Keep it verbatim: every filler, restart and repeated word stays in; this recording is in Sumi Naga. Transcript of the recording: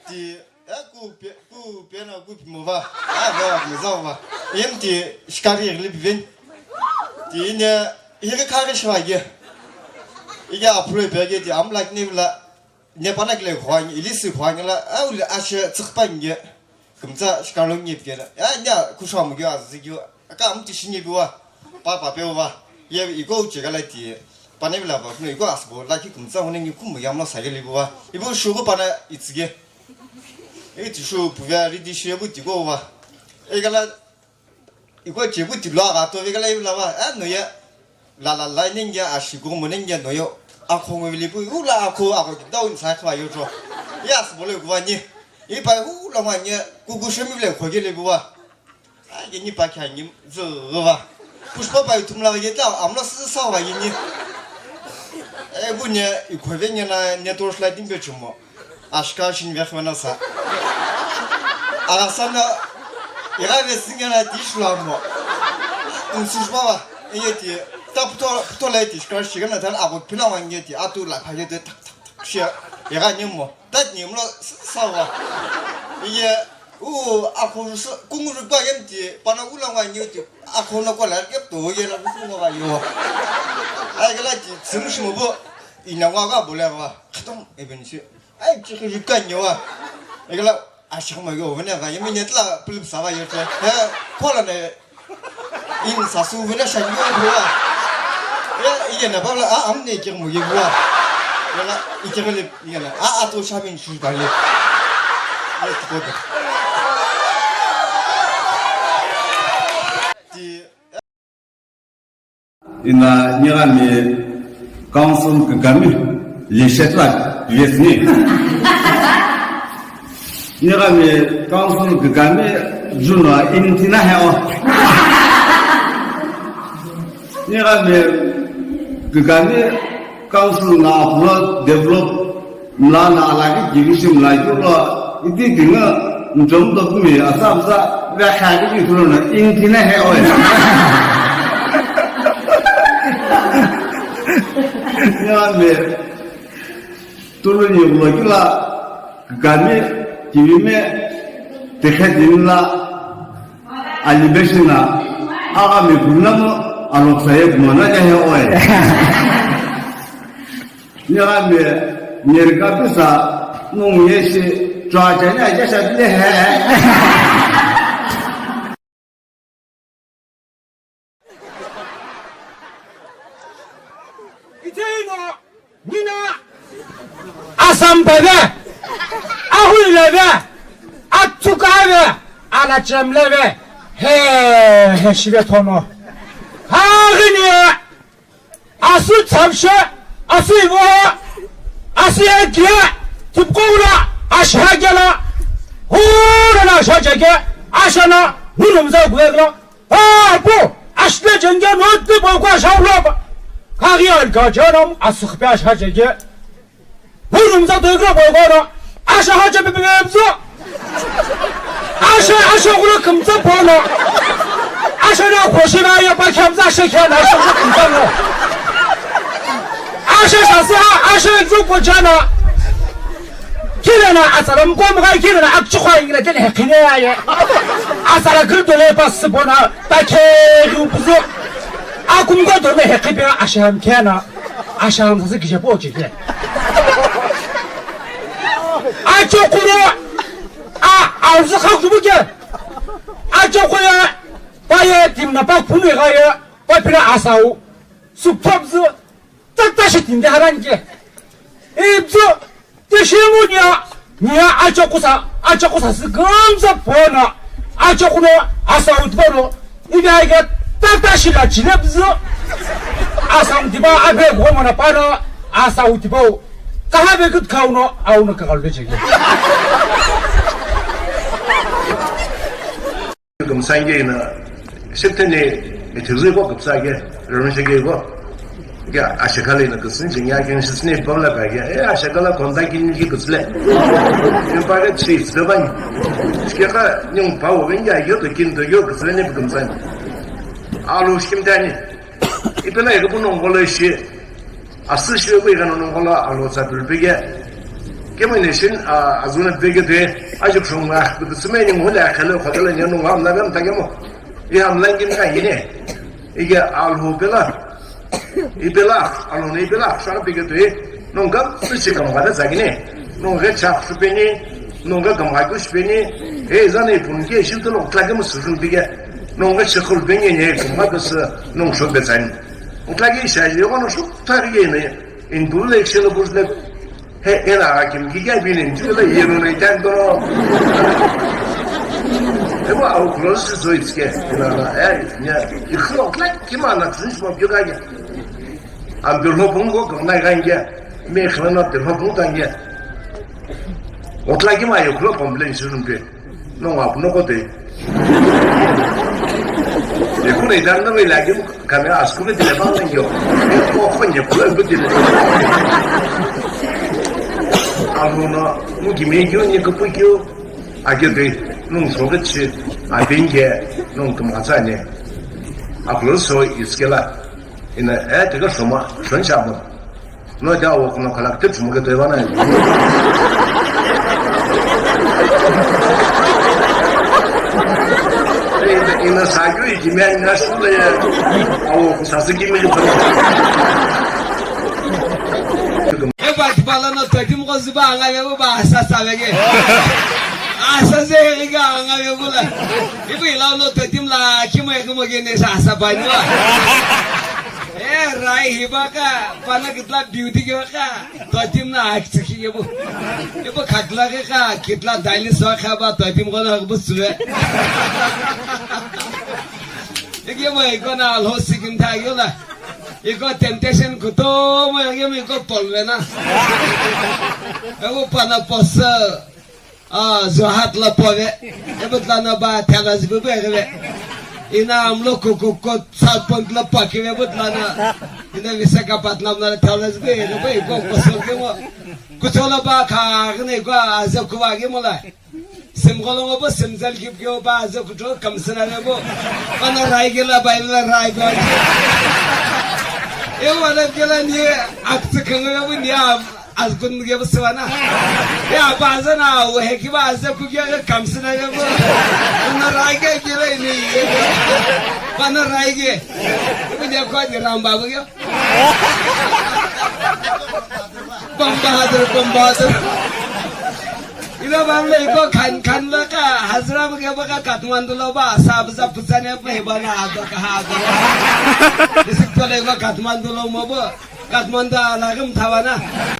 Ti, e, ku pe, ku pe na ku pimo va. A, va, va, za va. Em ti, shikari ghili biven. Ti, ne, hiri kari shiva ge. Ige apro pe ge ti, am like ne vla. Ne pana kile khwang, ili si khwang la, a, ule ashe tsikpa nge. Kumtsa shikalo nge pike la. Ya, nya, kusha mu ge, azi ge. Aka am ti shi nge biwa. Pa, pa, pe wa. Ye, iko uche gala ti. Pane vla ba, no, iko asbo, la ki kumtsa hone nge kumu yamla sa ge li biwa. Ibu shugo pana itsige. Iti shu puvya ridi shi bu ti go wa. Egala iko chebu ti lo aga to vegala ivla wa. A no ya. La la la ninge ashi go mo ninge no yo. Akho ngo vili bu u la akho akho ki dau ni sa khwa yo cho. Yes, bole go wa ni. Ipa u la ma nge ku ku shemi vle kho ge le bu wa. Age ni pa kya ni zü va. Pushpa pa ithum la ye ta amla sü sa va ye ni. E bu ne ikhove nge na ne torch light ni be chumo. Ashka shin ve khona sa. Aga sana ira ve singa na dish la mo. Insush baba. Iye ti ta pto pto la ti shka shi na tan ago pina wa nge ti atu la pha ye de tak tak tak. Shi ira ni mo. Tat ni mo sa wa. Iye U, akho sa, kungu rukpa yem ti, pana u la ngwa nyu ti, akho no kola kep to ye la rusu no ga yo. Ai gala ti, simu shimu bo, ina ngwa ga bo la wa, khatam, e ben shi. Ai, chi khi rukpa nyu wa. E gala, a shama yo, vene ga, yemi net la, pulip sa wa yo te. He, kola ne, In sasu vena shanyo bua. Ya, iya na bala a amne kir mo ye bua. Ya na ikir le, ya na a ato shamin shu bale. Ya, tiko da. Ti Ina nirami Council kikami leshetla viesni. Nirami Council kikami juno intina heo. Nirami kikami Council na aphulo develop mla na alagi division mla julo iti dinga nchom to kumi asabza ve khadi ki thulo na intina heo. Nirami Tulu ni vlogila kami kivime tekhe dinla alibeshina aga mi kunamo aloksaye kumana ya he oe. Ni aga mi nerika pisa nung yeshi chwa chanya ya sha bile he. Iteino nina asampeve, ahuleve, atsukave, alachemleve, he, he shive thono. Haghini asu tsapshe, asu ivo, asu ekie, tipkoula, ashagela, hurana ashajeke, ashana, nunumza gwegla, Apu, ashte jenge no tibo kwa shauloba. Kagi al gajanam askhpe ashajege. Hurumza dogra bogono. Asha haja bebebzo. Asha, asha gulu kumza bono. Asha na khoshina ya ba khamza asha kya na asha kumza no. Asha sasa, asha zo kojana. Kirana asalam kom ga kirana akchukha ingila tele khine ya. Asala gulu tole pas bona. Takhe rupuzo. Akum go dome heqipe asham kena. Asham sasi kije po chike. Acho kuro. A, a uzu khak dubuke. Acho kuya. Paye timna pak punu gaye. Papira asau. Supabzu. Taktashi tinde haranke. Ibzu. Tishimu nia, nia achokusa, achokusa sigumza pona, achokuno asa utbano, iga iga tata shila chilebzu, asa utiba abe gomana pana, asa utibao, kahabe kut kauno, auno kakalbe chege. Gumsange ina, shiptene, ithizui ko gupsa ge, rerun shige ko. Ge ashakala ina gusni jinya ge shisne bamla ba ge, e ashakala konda kin ge gusle. Yin pa ge chi tsle ban. Shike ka nyung pa wo ben ge yo to kin to yo gusle ne gumsan. Alo shkim tani. Ipela ge bu nongolo shi. Asü shi bu ge nongolo alo sa pulpige. Kemgbe nation, a, azuna bege de, ajik shunga, kudu sumeni ngule akele, khotele nyanu ngam na gam tagemo. Iya amlan gin ka yine. Ige alhu pela. Ibela, alhu ne ibela, shara bege de. Nonga, sushi kam gada zagine. Nonga chak shupeni, nonga kam gaku shupeni. E zane pun ke shim to lok tlage mo sujun bege. Nonga shakul benge ne, kuma das, nong shok bezan. Utlagi shaji, ono shuk tarige ne. Indul le shelo buzle. He, ena hakim ki kya binin, chukula yenu ne tan dono. Ebo au close to so it's ke. Ina na, eh, nya, ikhlo klak kima na tsin shmo byoga ke. Am byo lo bungo ko na ga nge. Me khlo na byo lo bungo ta nge. Otla kima yo khlo complain shurun pe. No, ngap no ko te. Ye ku ne dan no me lagi mu kame asku ke dile bang yo. Ko ko ye ku ku dile. Amu no mu ki me yo ni ko pu yo. Age de nung so ke chi a bin ke nung tum ka sa ne. A ku so iskela. Ina e te ka so ma, so cha mo. No ja wo kuno kala te chumo ke te bana. Ina sa ju i me na su le ya. Awo ku sa se ki me to. E ba ti bala no to ti mo ko zu ba nga be ba sa sa be ke. A sa se ke ga nga be bula. Ibu ila no to ti mo la ki mo ke mo ke ne sa sa ba ni wa. E rai hi ba ka pa na kitla beauty ke ka. Toitim na akitsi ki yebu. Yebu khatla ke ka, kitla daily so kha ba toitim ko na bu suwe. Ege mo iko na lo sikin tha yo la. Iko temptation kuto mo ege mo iko polve na. Ego pana posa. Ah, Jorhat la pove. Ebutla na ba thala zibu be gele. Ina amlo ko ko ko South Point la pa ke ebutla na. Ina Visakhapatnam la thala zibu be ko ko so ke mo. Kuchola ba kha ne ko aze ku ba ke mo la. Sim golo ngo bo sim zal ki ko ba aze ku to kam sina ne bo. Ana rai ke la ba ila rai ko. E wala ke la ni ak se kan ne bo ni am. Azgun ge bu siwana. Ya bazana o he ki baze ku ge kamsina ge bu. Na rai ge ge le ni. Bana rai ge. Bu ne ko ni ram babu ge. Bamba hadir, bamba hadir. Ina bamle iko khan khan la ka hazra ge ba ka Kathmandu lo ba sab za putsane ba he bana ado ka ha ado. Isik to le ba Kathmandu lo mo ba. Kathmandu alaghi mthawana.